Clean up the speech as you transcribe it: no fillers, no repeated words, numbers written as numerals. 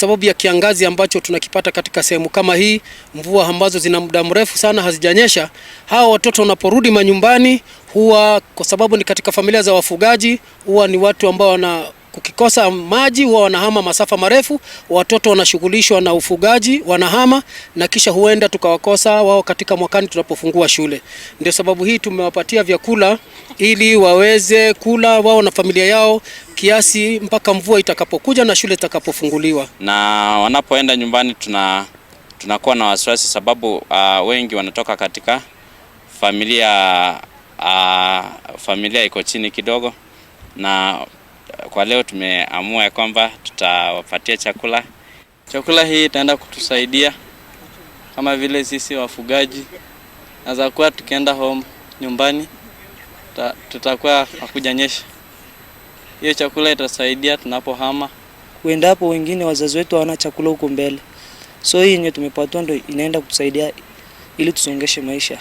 sababu ya kiangazi ambacho tunakipata katika sehemu kama hii, mvua ambazo zina muda mrefu sana hazijanyesha, hawa watoto wanaporudi manyumbani huwa kwa sababu ni katika familia za wafugaji, huwa ni watu ambao wana kukikosa maji huwa wanahama masafa marefu, watoto wanashughulishwa na ufugaji, wanahama na kisha huenda tukawakosa wao katika mwakani tunapofungua shule. Ndio sababu hii tumewapatia vyakula ili waweze kula wao na familia yao kiasi mpaka mvua itakapokuja na shule itakapofunguliwa. Na wanapoenda nyumbani tunakuwa na wasiwasi sababu wengi wanatoka katika familia iko chini kidogo, na kwa leo tumeamua ya kwamba tutawapatia chakula. Chakula hii itaenda kutusaidia kama vile sisi wafugaji, naweza kuwa tukienda home nyumbani tutakuwa hakujanyesha. Hiyo chakula itasaidia tunapohama. Uendapo wengine wazazi wetu hawana chakula huko mbele, so hii yenye tumepatiwa ndo inaenda kutusaidia ili tusongeshe maisha.